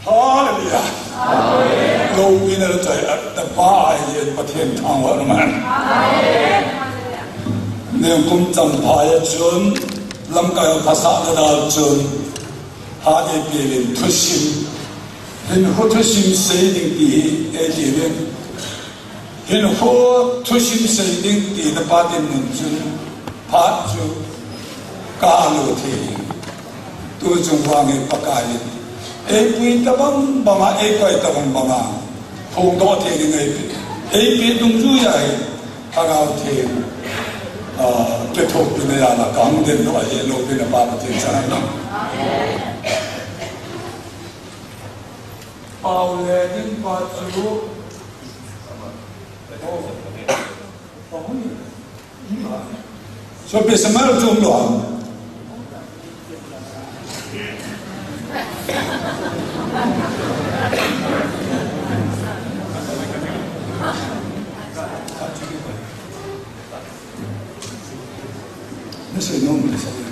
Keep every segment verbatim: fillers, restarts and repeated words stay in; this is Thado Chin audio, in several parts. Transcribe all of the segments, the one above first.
Hallelujah. Loupina le choi-atna pa ahi Pathen thangvah man. Nikum champhai a chun, lamkai a phasah na dal chun, ha eipeh in thusim, hinkho thusim sei ding ti hi eiti uvin. Hinkho thusim sei ding tina pa dinmun chun phat chu ka lo thei. Tu chung vang hi Pakai in eipui tabang banga, eikoi tabang banga phongdoh thei ding eipeh. Eipeh dungjuiya hi Lhagao Theng, ah, kithopina jal a kahung dingdoh ahi, loupina pa Pathen chang. Pau le ding pa chu Sopi Samuel chom lou ham? Nasei nom, nasei nom.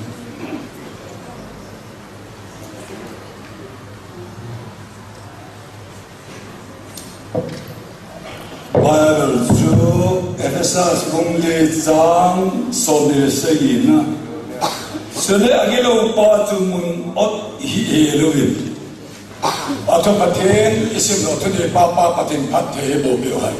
Bible chu Ephesus bung li chang som ni le sagi na. Chule agilou pa chu mun ot hi helouvin, athu Pathen isim lou thu ni pa pa Pathen phatthei eiboh peh u hen.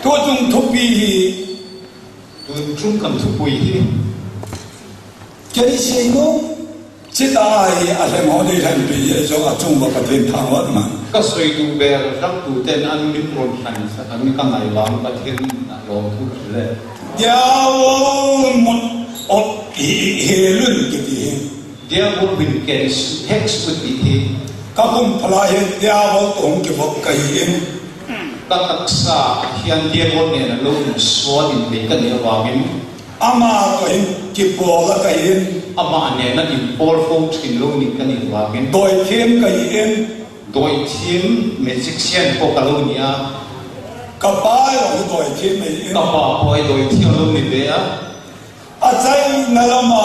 Tuchung thupi hi, tuchung kam thupui hi, kei sei nom, chita ahi, alhem ho dei lhem pi, jong achung uva Pathen thangvah man. Ka soi tu bel, rak tu ten an min ron han sa, an ka ngai vang Pathen na lom thu le. Diabol mun ot hi, helun kiti hi. Diabol min ken su, hek su ti hi. Ka kum phala hi Diabol toh hung kivop kahi in. Ka taksa hian Diabol nena lou in suan in bei ka nei vangin. Ama toh hin kibol a kahi in. Ama nena in bol fo thin lou in ka nei vangin. Doithem kahi in. Doithem magician ko ka lou nia. Ka pa jong doithem ahi in. Ka pa poi doithem lou ni be a. Achaina lama,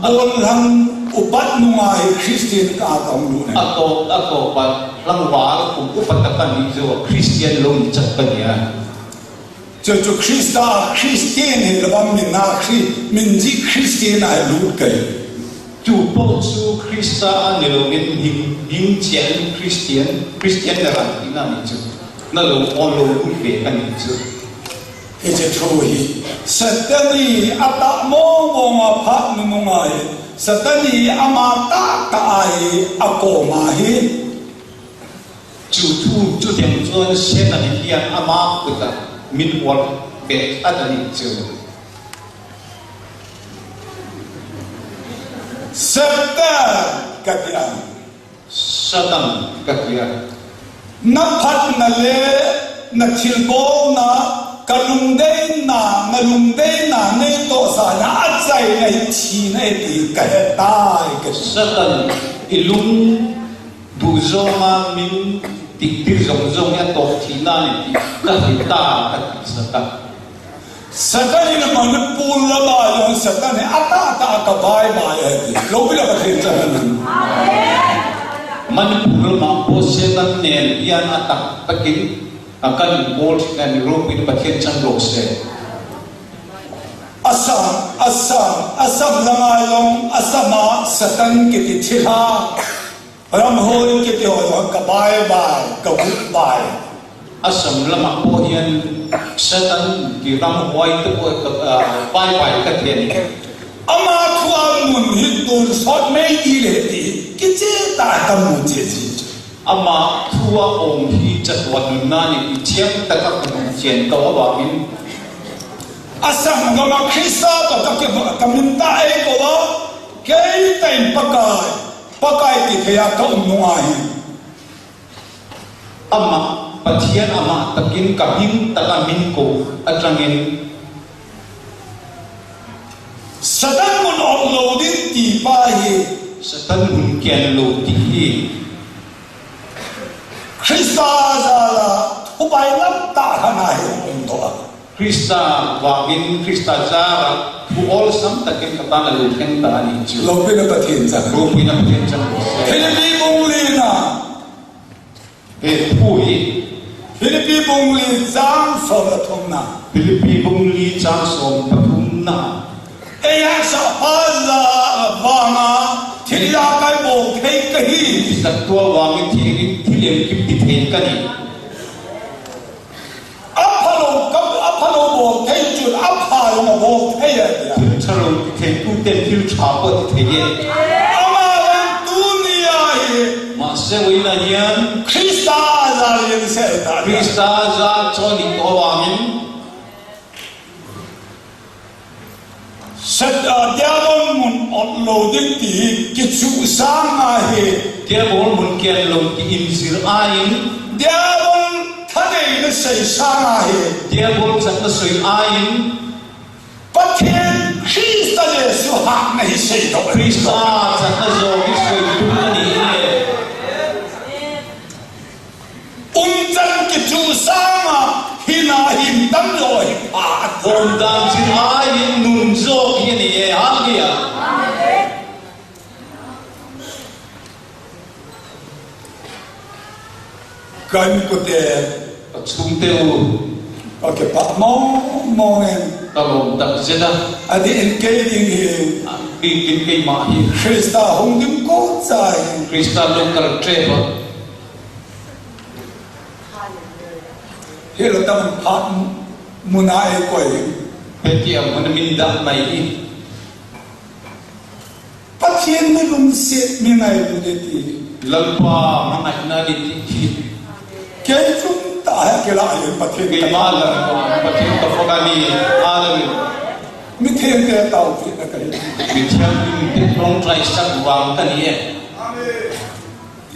bolhang upat nunga hi Christian ka kahung lut e. Ato, ato pat tlangval kum upat a kani jo Christian lou ni chat kani a. Chuchu Christa, Christian hi lama min a Chri-, min jih Christian a lut kahi. Chu po chu Christa a ni louvin hing, hing chian Christian, Christian na ran tina ni chu. Na lou, o lou lut ve kani chu. Hiche thu hi, Satan in atah mong mong a phat nunung a hi, Satan in ama tah tah a hi, akom a hi. Chu thu, chu teng chuan Satan in hian ama kut a min uar ve a ta ni chu. Satan ka ti a. Satan ka ti a. Na phatna le na thilbawlna, ka lungdeina, na lungdeina nei tawh zana a chaina hi thina e ti ka he tai ka ti. Satan i lung duh zawnga min tih tir zawng zawng hi a tawp thina ni tih ka he ta ka ti Satan. Satan in Manipur lama jong Satan hi a tah tah a ka bai bai a ti. Lo pi la ka thei ta na. Manipur lama pawh Satan nen hian a tak takin a kan inkawl ṭhin a ni, ropui Pathian chang rawh se. Assam, Assam, Assam lama jong, Assam a Satan kiti thilha. Ramhoi kiti ho jong ka bai bai, ka guh bai. Assam lama pawh hian Satan ti ramhuai te pawh ka, ah, bai bai ka ti a ni. Ama thu a nun hi tun sawt mai ti le ti, kicheh ta ka mu che chi chu. Ama thu a awm hi chatuan nunna ni ti thiam taka ka nun chian tawh avangin. Assam gama Krista tawh ka ke, ka min ta ei ko a, kei ta in Pakai. Pakai ti thei a ka um nung a hi. Amah, Pathian amah takin ka hming taka min ko aṭangin. Satan mun awt lo ding ti pa hi. Satan mun kian lo ti hi. Krista zala Khubai lam tah hana hi um doh a. Krista vangin, Krista jara, thu olsam takin katan a lungkheng ta ani chu. Loupina Pathen chang. Loupina Pathen chang. Philippi bung li na. Ve thu hi. Philippi bung li chang som le thumna. Philippi bung li chang som pathumna. Eihaksa Pa ja vanga thil ijakai bol thei kahi. Ijakai tua vangin thil, thil ijakai bol thei kahi. Aphalou, ka, aphalou bol thei chun, apha jong abol thei ahi. Thil thalou ti thei, tuten thil tha bou ti thei e. Ama vang tunia hi. Mahse, hoilai hian. Krista ja len sel ta. Krista ja chon i to vangin. Sat, ah, Diabol mun ot lo ding ti hi kichuh sang ahi. Diabol mun kian lo ti inzir ain. Diabol thaneina sei sang ahi. Diabol chatna sei ain. Pathen Krista Jesu hahna hi sei doh. Krista chatna jong hi sei tum ani e. Umchan kichuh sanga hina hin damlo hi pha. Umdan chin ahin nun jo hi ni e, hallelujah. Kan kute. Ka chungte u. Ka kipah mong mong in. Ka lom tak zeda. Adeh in kei ding hi. Adeh in kei ma hi. Krista hung ding ko chai. Krista lo kal tre ba. Hi lo tam phat muna e koi. Petia mun min da mai hi. Pathian mi lungset mi ngailu ding ti. Lalpa hmangaina ding ti. Kei chungchang a kei lah a Pathian. Kei ma Lalpa, Pathian ka fo ka ni. Hallelujah. Mi thengte tao ti na kai. Mi thengte tong trai sak vang ka ni e. Amen.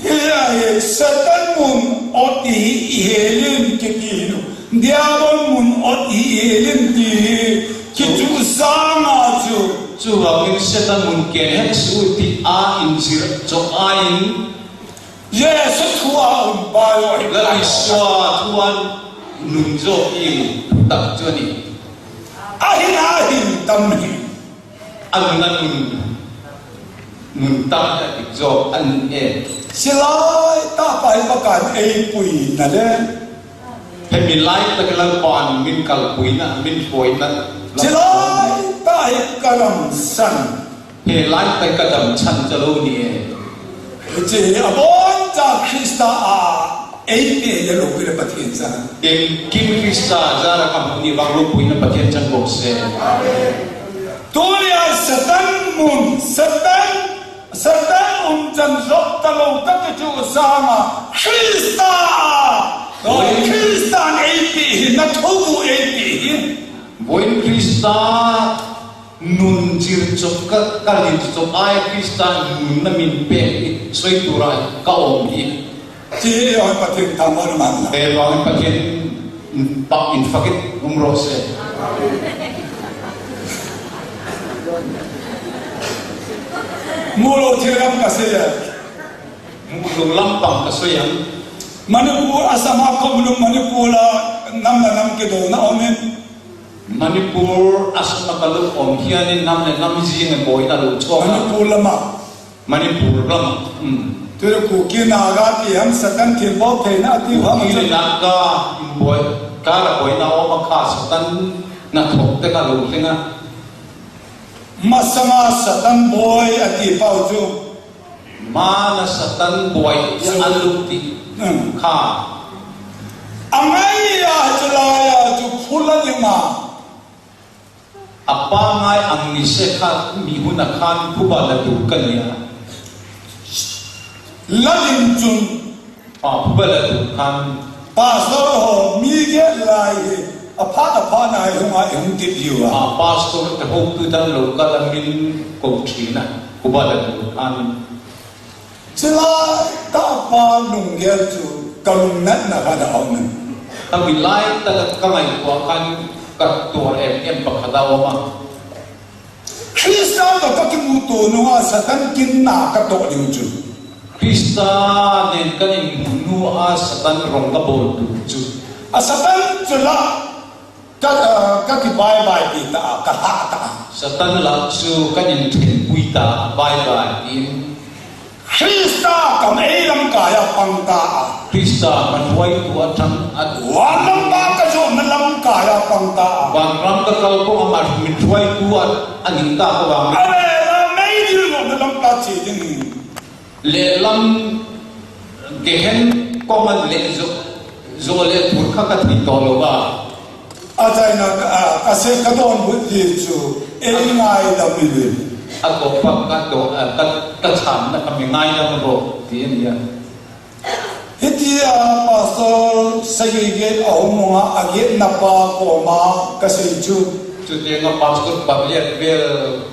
Hi a hi Satan mun ot hi i helin kiti hi. Diabol mun ot hi i helin ti hi. Kichuh sanga chu. Chuvangin Satan mun ken hek su ti a inzir chok ain. Jesu thu a um pa lo hi. Lal Isua thu a nun jo in tak chu ni. Ahin ahin tam hi. Anun anun. Nun tam ta dik jo an e. Silai ta pai pa kan ei pui na le. Hemi lai ta ke Lalpan min kalpuina, min puina. Silai ta hi ka damsan. He lai ta ka damsan chalo ni e. Hiche hi abon cha Krista a. Ei, ei, ei, lo, pui le Pathian cha. Engkim Krista jara ka hmu ni vang lo puina Pathian chang bok se. Tunia Satan mun, Satan, Satan umchan jop ta lo ka ti chu sanga Krista. Oi. Krista ei ti hi, na thu ei ti hi. Voin Krista nun chir chop ka, ka lin chop ai Krista nun na min pe i soi tura ka om hi. Ti hi Pathian thangvahna man la. He vang Pathian pak in fakit um ro se. Mu lo thil lam ka sei a. Mu lo lam pang ka sei a. Manipur, Assam a ko mu Manipur a nam la nam ke do na omen. Manipur, Assam a ka lo om hianin nam le nam zing e boina lo chhuak a. Manipur lama. Manipur lama. Hmm. Tui Kuki Naga ti ham Satan thilbol theina ti ham. Kuki le Naga in boi. Kara boina om a kha Satan na thok te ka lo tling a. Masanga Satan boi a ti pau chu. Mana Satan boi a lung ti. Hmm. Kha. Angai a chulai a chu phula lima. Apa ngai ang ni se kha mi huna khan phuba la tu ka nia. Lalim chun. A, phuba la tu khan. Pastor ho mi ge lai hi. Apha, apha nai hung ai hung tip hiu a. A, pastor te ho tu dan lo ka la min ko thina. Phuba la tu khan. Chulai ta pa lunggel chu ka lungnatna khat a um. Ka mi lai ta ka ngai tua khan ka tuar em em pakhat a um a. Krista toh ka kimuto nunga Satan kinna ka toh ding chu. Krista nen ka inmu nunga Satan rong ka bol tu chu. A Satan chu la ka, eh, ka kibaibai pi ta, ka hla ta. Satan la chu ka in thenpui ta, baibai in. Krista kam ei lamkai a pang ta a. Krista man huai tu a thang a. Van lamkai ka jo na lamkai a pang ta a. Van lam ka kal ko ama min huai tu a, a ning ta ko vang. A le la mei dil lo na lamkai chi ding. Lehlam gehen kong an leh zo, zo le thur kha ka thi to lo va. A chaina ka, a, ka se ka don but ti chu, ei ngaidam in. A ko pa ka do, a, ka, ka chan na ka mi ngaidam ro, ti en ya. Hitia pastor sagi get a hung a, a get na pa ko ma ka sei chu. Chu te nga pastor pa le bel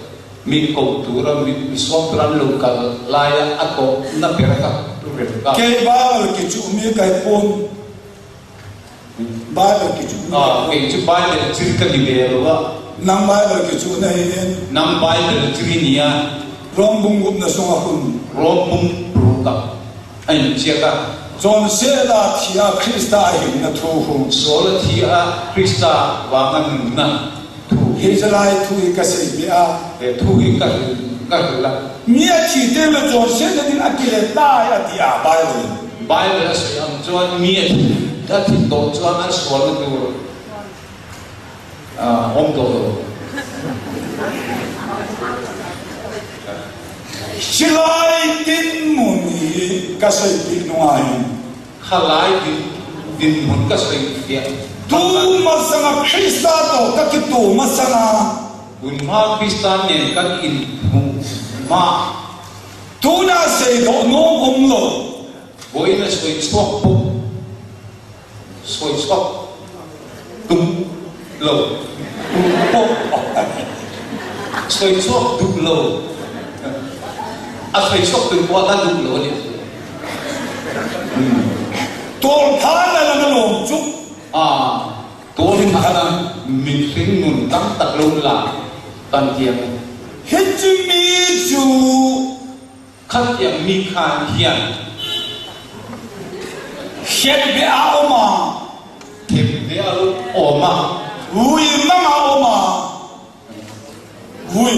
Min ko tura, min, min som tura lo kal laiya, a ko na pera ka, tu pera ka. Kei Bible kichu mi kai pon. Bible kichu mi. Ah, kei chu Bible chir ka ni be lo wa. Nang Bible kichu na hi en. Nang Bible chir ni ya. Rom bung gup na sung a hun. Rom bung ru ka. Ahin chia ka. Chonset a thi a Krista a hinna thu hu. Sol a thi a Krista vang a nunna thu. Hichelai thu hi ka sei be a. He thu hi ka hril, ka hril a. Mi a thi teng le chonsetna ding a kile tai a ti a Bible in. Bible a sui ang chuan mi a thi, a thi tawh chuan a sualna tur. Ah, om to lo. Hilai dinmun hi ka sawi tih nunga hin. Khalai din, dinmun ka sawi tih. Tu masanga Krista to ka kitu masanga. Hun hma Krista nen ka inhmu hma. Tuna seidoh nuam um lo. Boina sawi chhuak pawh. Sawi chhuak tum lo. Tum pawh. Sawi chhuak tum lo. A sawi chhuak tum pawh a tum lo ni. Hmm. Tual phan a la na lawm chu. Ah, tual phan a min hring nun tam tak lo la kan tiang. Hichi mi chu Khatiang mi khan hian. Khet ve a awm a. Khet ve a lo awm a. Vui mang a awm a. Vui.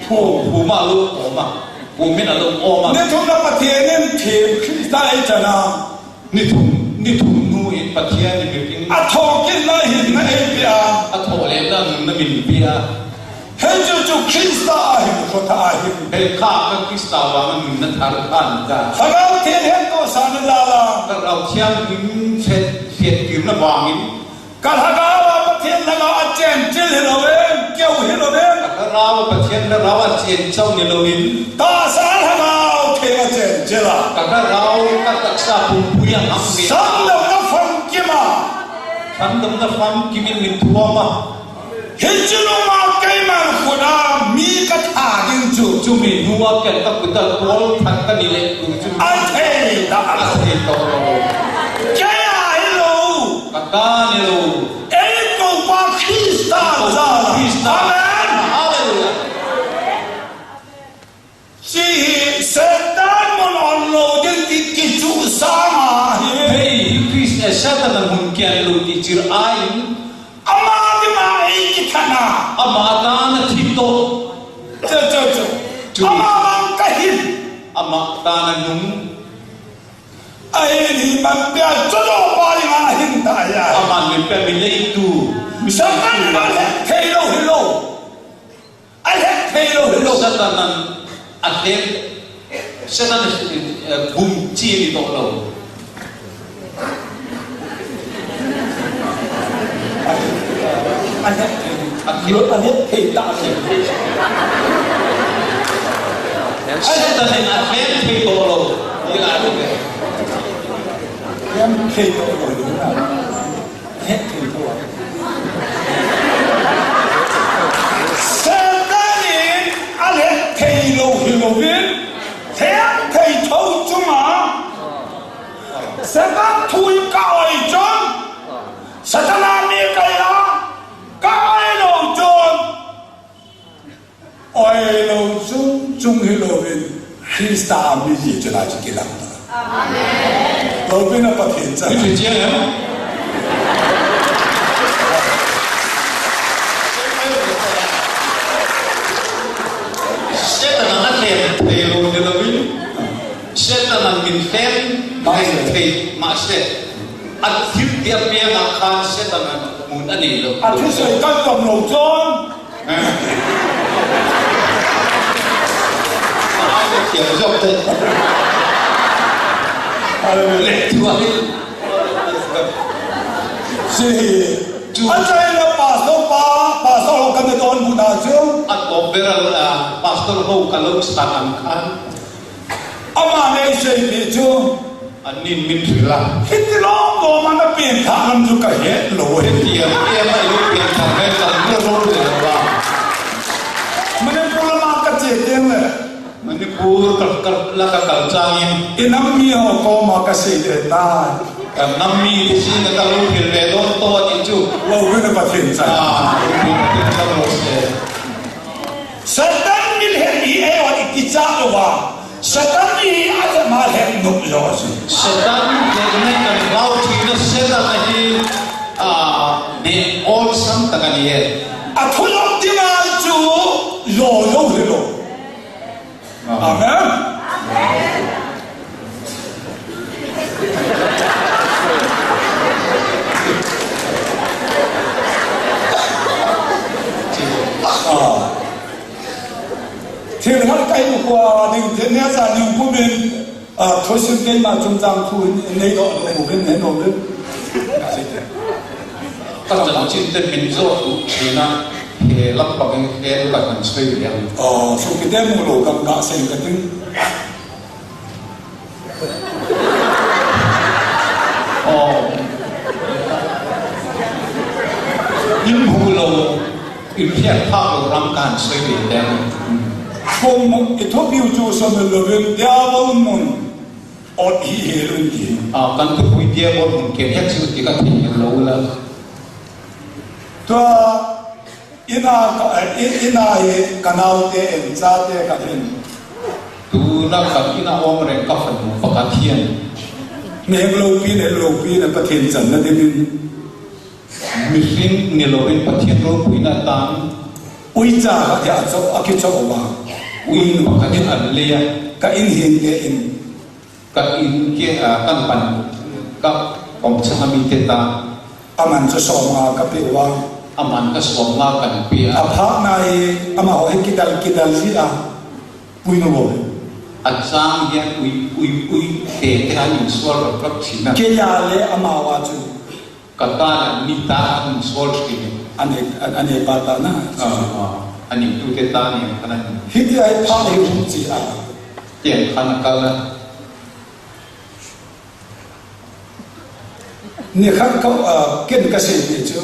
Phum, phum a lo awm a. Phum min a lo awm a. Ni thumna Pathian in thim Krista ei chan a. Ni thum, ni thum nu in Pathian in mi ring. A thawh kit lai hinna ei pe a. A thawh leh na nunna min pe a. Hei chu chu Krista a hin, khawthah a hin. Hei kha ka Krista vang a nunna thar khan ka. Lhagao Thianghlim tawh sa na la la. Ka Lhagao Thianghlim fe, fe tirna vangin. Ka lhagao a Pathian lhagao a chen chil hi lo in, keu hi lo in. Ka lhagao a Pathian lhagao a chen chau ni lo in. Tahsa lhagao thei a chen chil a. Ka lhagao ka taksa pumpui a ngam ve. Sandamna famkim a. Sandamna famkim in min thuam a. Hichi nunga keiman khut a mi ka tha ding chu. Chumi nunga ken ka khut a tual that ka ni le tu chu. A thei ta. A thei ta. Kei a hi lo. Ka ka ni lo. Ei Toupa Krista jal a. Krista. Amen. Hallelujah. Hichi hi Satan mun on lo ding ti kichu sang a hi. Hei, Krist, eh, Satan a mun kian lo ti chir a in. Ama ding a ei kithat na. Ama tan a thi to. Chu, chu, chu. Chu. Ama mang ka hin. Ama tan a nung. A hin hi man pia chu lo pa ding a hin ta ya. Ama min pia min lei tu. Satan a thei lo hi lo. A lhep thei lo, lo. Satan in a lhep, Satan in, eh, bum chi ni to lo. A lhep thei, a lhep, a lhep thei ta thei. Satan in a lhep thei to lo. Ni la lo. Lhep thei to lo. Satan in a lhep thei lo hi lo in, lhep thei tho chunga Satan thu in ka oi chun, Satan a mi ka hi a, ka oi lo chun, Oi lo chung chung hi lo in Krista a mi hi chu la chu kilang ta. Amen. Lo pina Pathian cha. Hi chu chia em. Ai, thei, ma se. A thil tia pia nga khan se ta na mun a nei lo. A thil se kan tam lo chon. A se tia jok te. Hallelujah. Le tu a. Si. Chu. A chai la pastor pa, pastor ho kan don bu na chu. A to beral, ah, pastor ho ka lo sa an khan. Ama nei sei pi chu. Anin min thila. Hiti lom lom ana pian tha lam chu ka he lo he. Hiti a, e mai lo pian tha he ka lo lo le lo la. Manipur lama ka che teng le. Manipur ka, ka, la ka kal chang in. I nam mi ho koma ka sei le ta. Ka nam mi ti si na ka lo thil le don to ti chu. Lo gu na Pathen cha. Ah, lo gu na Pathen cha lo se. Satan min het hi eiho i kicha lou va. Satan hi a jama het nop lou si. Satan hi kan lau thina Satan hi, ah, mi awlsam tak a ni e. A thu lom ti ngal chu lo lo hi lo. Amen. Ah. Thil khat ka hin koi ding, thil nia cha ning pumin, ah, thusim keima chungchang thu nei doh lo uvin, nei doh uvin. Ka chan chin te min jo tu thina, he lam pa he ka kan sei liang. Oh, so kite mu lo kam ka sei ka ting. Oh. In hmu lo, in hiat phak lo ram kan soi ve teng. Kum i thupiu chu soi louvin, diabol mun ot hi hel un ti. Ah, kan thupui diabol mun ken het chu ti ka thei lo la. Tua Ina ka, i, ina hi ka naote in chate ka hin. Tuna ka ina om reng ka fanu pakhat hian. Mihing lopi le lopi le Pathen channa dingin. Mihing ni lovin Pathen ropuina tan. Uicha khat hi a cho, a kicho uva. Ui pakhat in an le a. Ka in hinte in. Ka in ke, ah, kan pan, ka pom chang a mi te ta. Aman chu sawmnga ka pe uva. Aman ka sawmnga kan pe a. A phakna hi, amaho hi kidal, kidal ji a. Puina bol. A chang hian ui, ui, ui, te te an insual rap rap china. Kei a le amau a chu. Ka ta la ni ta an sol ri. Ani, ani pa ta na. Ah, ah. Ani tu te ta ni ka na. Hiti ai pha hi um chi a. Tiang khan ka la. Ni khat ka, ah, ken ka sei ni chu.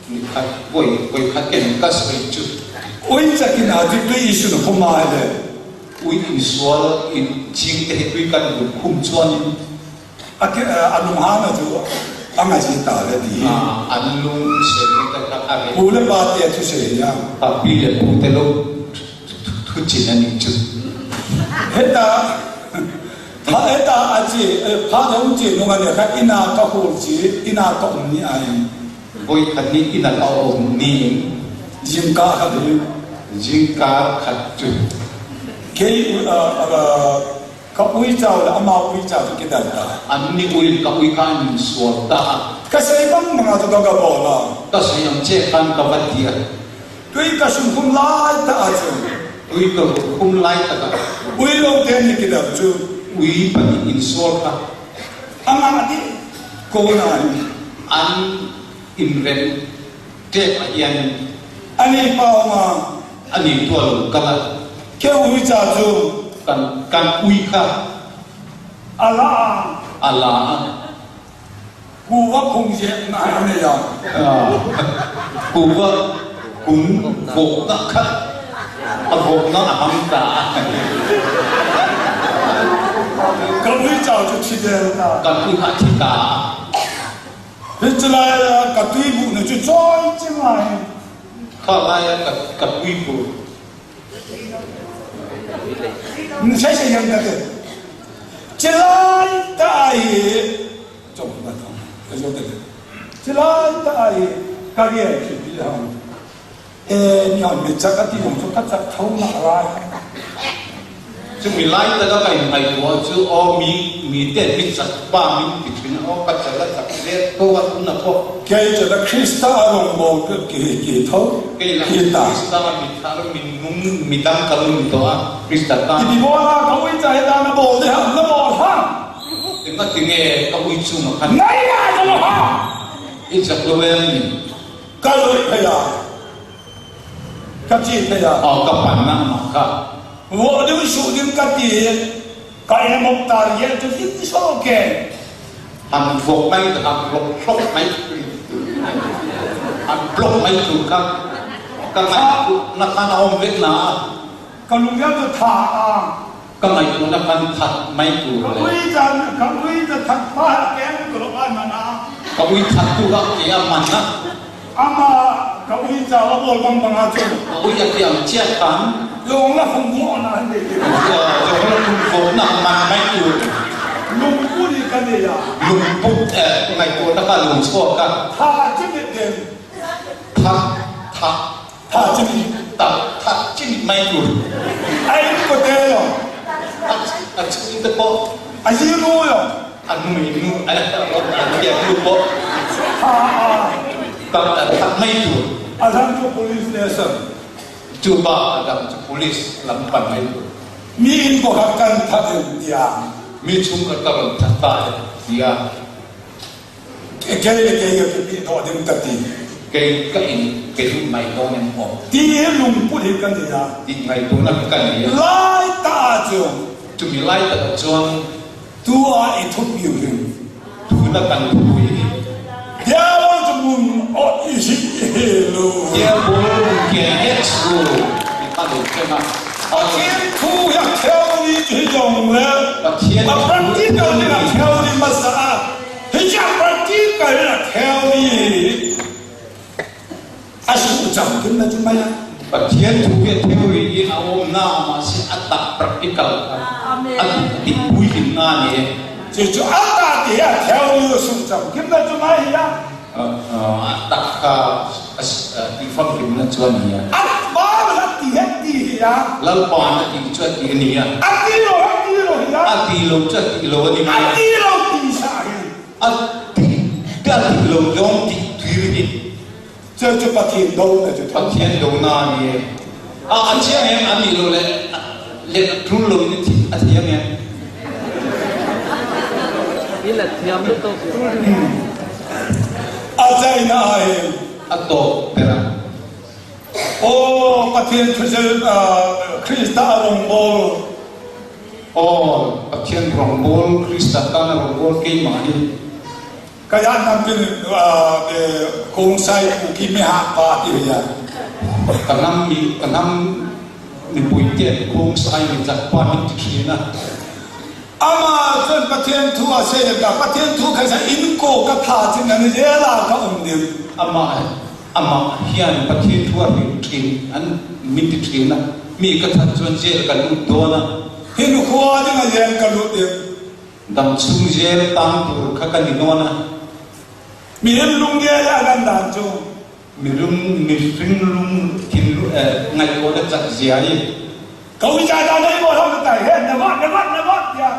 Ni khat, koi, koi khat ken ka sei chu. Oi cha kin a tu tu isu na khuma le. Ui insual in ching te tu kan khum chuan in. A ke, eh, a lunghanna chu a ngaisang ta le ti. Ah, a lungsen tak tak a ve. Pu le pa te thusei a. Papi le pu te lo thu, thu, thu, thuchin a ni chu. Heta, pha, heta a chi, eh, pha dong chi nung a le kha ina ka hol chi, ina ka um ni ai. Voi khat ni ina ka um ni. Jingkah khat hi. Jingkah khat chu. Kei, uh, uh, Ka uicha le ama uicha chu kidal ta. An ni ui ka ui kha an insual ta. Ka sei bang bang a chu ka ga bol a. Ka sei ang che khan ka va ti a. Tui ka sun khum lai ta a chu. Tui ka khum lai ta ka. Ui lo te ni kidal chu. Ui pa ni insual kha. Ama di ko na ni. An in ren. Te a hian. Ani pau ma. Ani tual kala. Ke uicha chu. Kan, kan ui kha. Ala. Ala. Kuva khung je na ani ya. Ah. Kuva khung vok na kha. A vok na a ham ta. Ka uicha chu thi del ta. Kan ui kha thi ta. Hiche lai a ka tui bu na chu choi chi ngai. Kha lai a ka, ka tui bu. Ni sai sai yang ka te. Chilai ta ai. Chok ba ta. Ka jo te. Chilai ta ai. Ka ri ai ki bi ha. E, ni hon mi chak a ti vong chu ka chak tho na rai. Chumi laitah a ka in ngaito chu, o mi, mite mi chapa min ti thin, o ka chal a chak le to a tuna ko. Kei chu la Krista a rong bol ka ki, ki tho. Kei la Krista mi thar, mi nung, mi dang ka lung to a, Krista ta. Ipi bol a ka uicha he da na bol de ha, na bol ha. Tinga tinge ka ui chu ma khan. Ngai ya lo ha. In sak lo em ni. Ka lo phe ya. Ka chi phe ya. O ka pan na ma ka. Vo ding su ding ka ti. Ka ina mok tar ye tu ding so ke. Han vok mai, han lok lok mai. Han blok mai tu ka. Ka ngai tu na ka na om vek na. Ka lung ya tu tha a. Ka ngaito na kan that mai tu le. Ka ui ta, ka ui ta that pa ken tu lo an na. Ka ui that tu la ke a man na. Ama ka ui ta la bol bang bang a chu. Ka ui a kiang chia kan. Long la hung mo na ni. Long la hung mo na man mai tu. Lungput ni ka ni ya. Lungput, eh, ngaito na ka lung so ka. Tha chi ni den. Tha, tha. Tha chini. Tha, tha chini mai tu. Ai ko te lo. A, a chini te ko. A ji nu lo. A nu mi nu, a, a, a, a nu ko. Tha, a. Tha, tha, tha mai tu. A dang chu police station. Chu ba, a dang chu police lam pan mai tu. Mi in ko khat kan that dia. Mi chung ka ka ban that ta dia. Kei le kei ka kipe doh ding kati. Kei ka in, kei lung mai doh ding mo. Ti hi lungput hi ka nei a. Ti ngaito na ka nei a. Laitah a chu. Chumi laitah a chuan. Tua i thupiu hin. Tuna kan thupui hi. Diabol chu mun o i hi i hi lo. Diabol mun ke het lo. I pa lo ke ma. Pathian thu hi a theory hi jong le. Pathian thu. A practical hi a theory masa a. Hichia practical in a theory hi a suhcham kim na chu mai a. Pathian thu hi theory in a um na, mahse a tah practical a. Amen. A tih, a tihpui kim na ni. Chu chu a tah ti a theory a suhcham kim na chu mai hi a. A, a, a tah kha, a, a tihfang kim na chu a ni a. A Bible a ti het ti hi a. Lalpa na ti chu a ti a ni a. A ti lo, a ti lo hi a. A ti lo chu a ti lo a ni mai a. A ti lo ti sa hi. A ti, a ti lo jong ti tui ni. Chu chu Pathian douna chu. Pathian douna ni. A, a chiang em, a mi lo le, le tul lo ni ti, a chiang em. I la thiam lo to. A chaina ai. A to pera. O, Pathian thu se, a, Krista a rongbol. O, Pathian rongbol, Krista tan a rongbol keima hi. Ka ya nam tin, a, e, Khongsai Kuki mi ha pa ti ya. Ka nam mi, ka nam mipui te Khongsai mi chapa mi ti khi na. Ama chun Pathian thu a sei le ka, Pathian thu kha sa in ko ka tha chin ani jela ka um ding. Ama, ama hian Pathian thu a hrim ṭhin an min ti ṭhin a. Mi ka that chuan jail ka lut dawn a. Hin khua ding a jail ka lut ding. Dam chhung jail tang tur kha ka ni dawn a. Mihem lunggel a kan dan chu. Mirum, mihring lung thinlung, eh, ngaihtuahna chak zia hi. Ka uicha dan a i bol hang ka tai he, na vat, na vat, na vat, tia.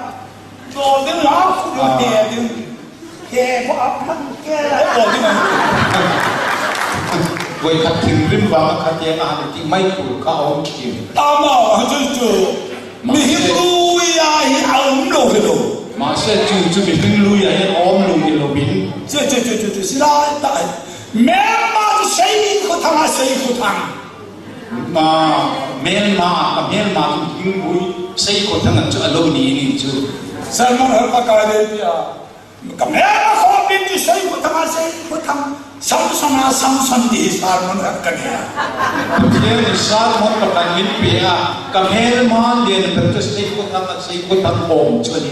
Chawl ding, lau khu ding, ah, he ding. He khu ap hang, he lai bol ding. Voi khat thinrim vang khat te a han ti mai tur kha a um ṭhin. Amah, chu chu. Mihring lui a hi a um lo hi lo. Mahse chu chu mihring lui a hi a um lo hi lo min. Chu chu chu chu chu silai ta. Melma chu sei khu thang a sei khu thang. Ma, melma, ka melma chu mihring lui sei khu thang chu a lo ni ni chu. Sermon har pa ka de tia. Ka melma khawm min ti sei khu thang a sei khu thang. Samson a Samson ti hi sermon khat ka nei a. Pathian in sermon pakhat min pe a. Ka melma lian ber chu sei khu thang a sei khu thang khawm chu a ni.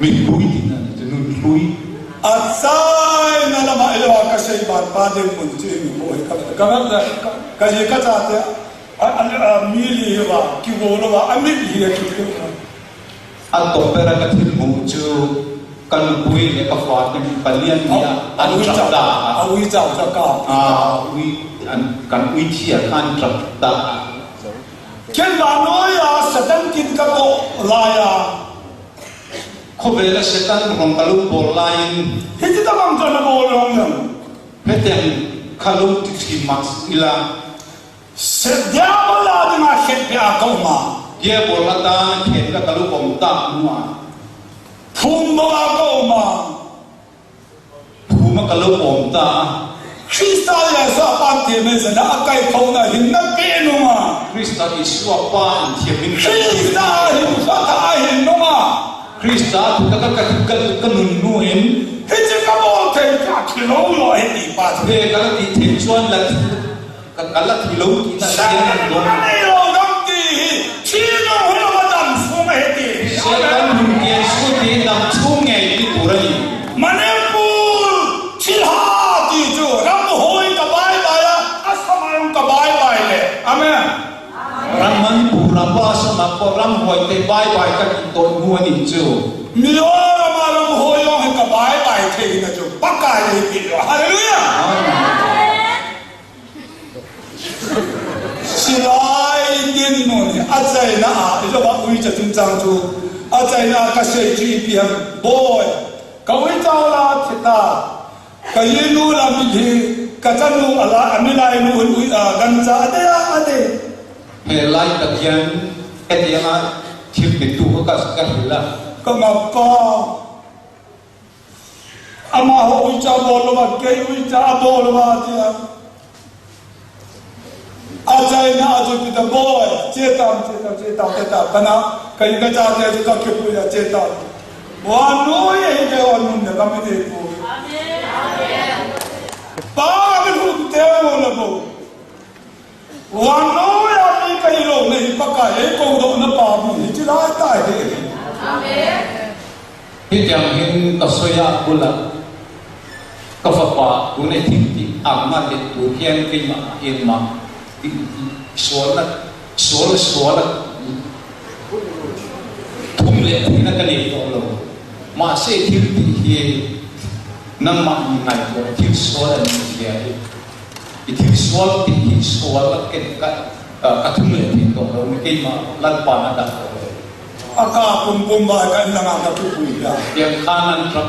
Min hlui ti na chu nun hlui. A chaina lama elo a ka sei ban pa ding mun chu min hlui ka ka ka ka ka ka ka ka ka A, a, a, mi li hi va, kigo lo va, a mit hi a kigo lo. A tawp ber a ka thil hmuh chu, ka nupui le ka fate palian nia, a, a ui chau, a ui chau chu ka. A, ui, an, kan ui thi a kan chak ta. Ken vannoi a Satan kin kato lai a. Khovel a Satan hung kalung bol lai in. Hiti tabang kana bol jong jong. Hetiang kalung ti thi mas ila. Se Diabol a dinga khetbeh a ka um a. Diabol a dinga khetbeh a kalung um ta nua. Phung bang a ka um a. Phung a kalung um ta. Krista Jesu a pan te me zana a kai khona hin na pe nunga. Krista Jesu a pan te min Krista hin kata hin nunga. Krista thu ka ka ka ka nun nu in. Hiche kabol thei ka kilou lo he ti pa. He kala ti thei chuan la ka kala ti lo ti na Satan sian lo. Nei lo dam ti hi. Thi lo he lo dam sung he ti. Satan hun ke su ti dam sung nge ti pura ni. Manipur thilha ti chu ram hoi ka bye bye a, a samai ka bye bye le. Amen. Ram Manipur ram pa sa ma ko ram hoi te bye bye ka ti to mu ani chu. Mizoram a ram hoi long he ka bye bye thei na chu. Pakai le ti lo. Hallelujah. Amen. Silai din nun a China a, i lo ba ui cha chun chang chu. A China ka sei chu ipi ham. Boy. Ka ui cha la thita. Ka yinu la mi hi, ka chanu ala, a milai nu ui, a, gancha ade a, ade. He lai Pathian, ka tiang a, thil pitu ka, ka hila. Ka ngapa. Amaho ui cha bol lo ma, kei ui cha bol lo ma tia. A China a chu Peter boy, che tam, che tam, che tam, che tam, kana, kai ka cha te chu ka kipui a che tam. Vannoi a hi te vannoi na ka mi te pu. Pa ka mi hu te mo na bo. Vannoi a mi ka hi lo na hi pa ka he ko do na pa mu hi chi lai ta he. Amen. Hitiang hin ka soya bula, ka fapa, tuni thil ti, ama le tu hian keima, in ma, ti, ti, sual na, sual, sual na, thum le thum na ka nei to lo. Ma se thil ti hi, nangma ni ngai to, thil sual a ni hi. I thil sual ti hi sual a ken ka, ah, ka thum le thei to lo, mi keima Lalpa na da to lo. A ka pum pum ba ka in langa ka tu pui ya. Yang khan an trap,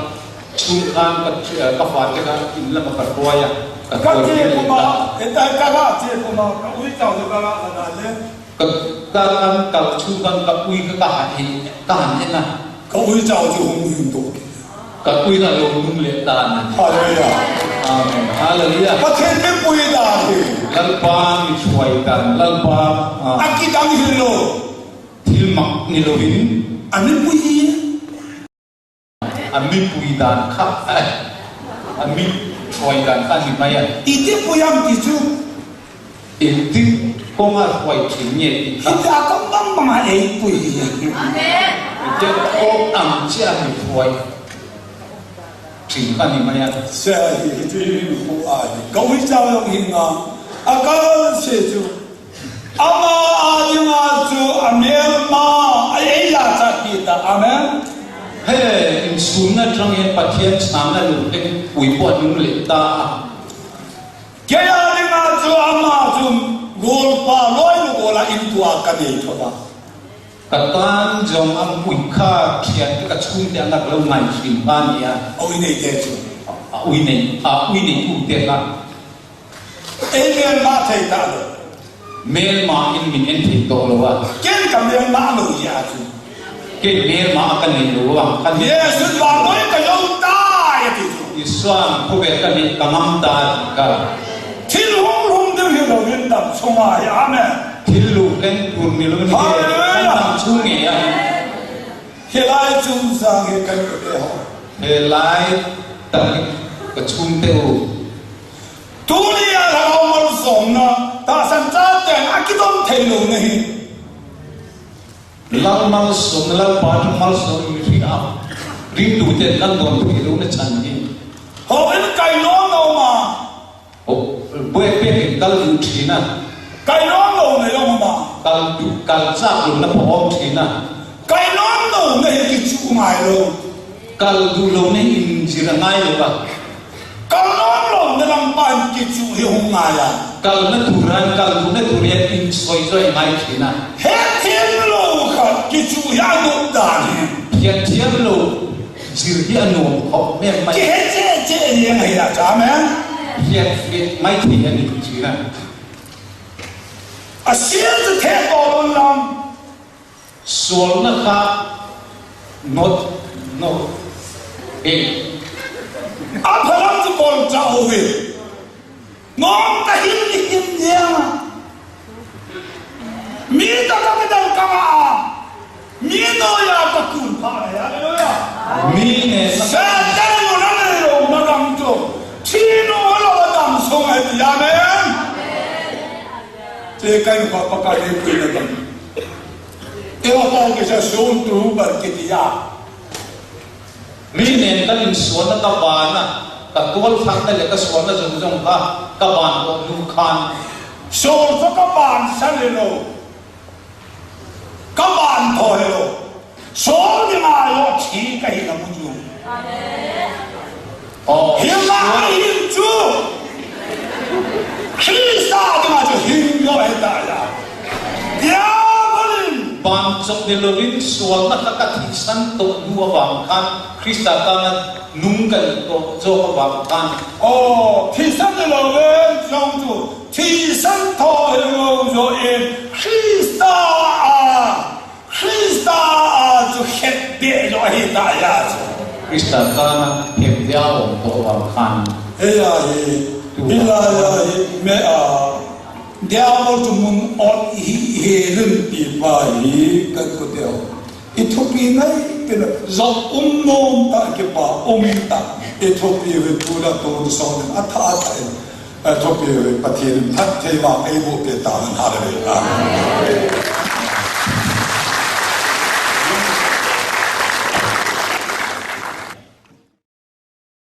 chung khan ka, eh, ka fa te ka in lama ka tuai a. Ka che puma, e ta ka ga che puma, ka ui tau ka ga ka da le. Ka, ka kan ka chung kan ka ui ka, ka ha hi, ka han he na. Ka ui chau chu hung hing to. Ka ui ka lo nung le ta na. Hallelujah. Amen. Hallelujah. Pathen mipui dan hi. Lalpa mi chuai dan, Lalpa, ah. A kidang hi lo. Thil mak ni lo hin. A mipui hi. A mipui dan kha, eh. A mi chuai dan kha ni mai a. Iti pui am ti chu. Iti kong a chuai ti nge ti kha. Iti a kong bang bang a ei pui. Amen. Iti kong ang chia mi chuai. Ching kha ni mai a. Se hi, hi chu hi khu a hi. Ka ui chau long hi nga. A ka se chu. Ama a dinga chu a melma a ei la cha ti ta. Amen. He, in sum na chang hen Pathian sang na lu te ui po nung le ta. Kei a dinga chu ama chu golpa loi lu gola in tua ka nei tho ba. Ka tan jong a ui kha thian ka chung te anak lo ngai him ba nia. A ui nei te chu. A ui nei, a ui nei u te kha. Ei melma thei ta lo. Melma in min en thei to lo a. Ken ka melma lo ya chu. Ken melma ka nei lo a. Ka nei. Jesu ba loi ka lo ta ya ti chu. Isuan ko be ka nei ka ngam ta ka. Thil hung hung ding hi lo in dam chunga hi. Amen. Thil lu ken tur ni lo ni. Hallelujah. Kan dam chung nge ya. Hilai chung sang hi kan ko te ho. Hilai ta ka chung te u. Tuni a lhagao malsawmna, tahsan chaten a kidon thei lo na hi. Lal malsawmna, Lalpa thu malsawmna mi hri a. Ringtuten kan don thei lo na chan hi. Hawin kai nawn lo ma. O, bue pek in kal duh thina. Kai nawn lo na jong ma. Kal duh, kal chak lo na pha om thina. Kai nawn lo na hi kichu ngai lo. Kal duh lo na hi in zir a ngai lo ba. Kal nawn lo na Lampan kichu hi hung ngai a. Kalna turan, kalna turan in soi joi ngai thina. Hethem lou khat kichu hi anop dan hi. Hethem lou, jil hi anom khop mem mai. Kihe che che jeng hi a cha mem. Hethet mai thei ani thina. Asia chu the ko lam. Suolna kha not, not. Eh. Aphalam chu bol cha uve. Ngom ta hin ni hin niang. Mi ta ka ka dang ka ma. Mi noiya ka kun pha. Hallelujah. Mi ne Satan mo na ne lo ma dang chu. Thi no lo dang song ai ti. Amen. Te kai pa pa ka le pui na dang. Te wa pa ke sa sun tu bar ke ti ya. Mi nen ka in suolna ka bana, ka tual thakna le ka suolna jong jong ka, ka ban ko nu khan. Suol ko ka ban sa le lo. Ka ban tho le lo. Suol ni ma lo thi ka hi na mu ju. Amen. Oh, Hilai hin chu. Krista dinga chu hin lo he ta ya. Diabol in. Ban chok de lo in suolna ka ka thisan to nu avang khan. Krista ka na nung ka to jo avang khan. Oh, thisan de lo in jong chu. Thisan to he lo jo in. Krista a. Krista a chu khet be jo hi ta ya chu. Krista kana khet dia om to wa khan. He ya hi, hi la ya hi, me a. Diabol chu mun ot hi, hi lim pi pa hi, ka ko teo. I thupi ngai, pina, jo um nom ta, ke pa, um ta. I thupi ve tu la tu so, a tha a tha. A thupi Pathen phattheiva eiboh peh tahen, hallelujah.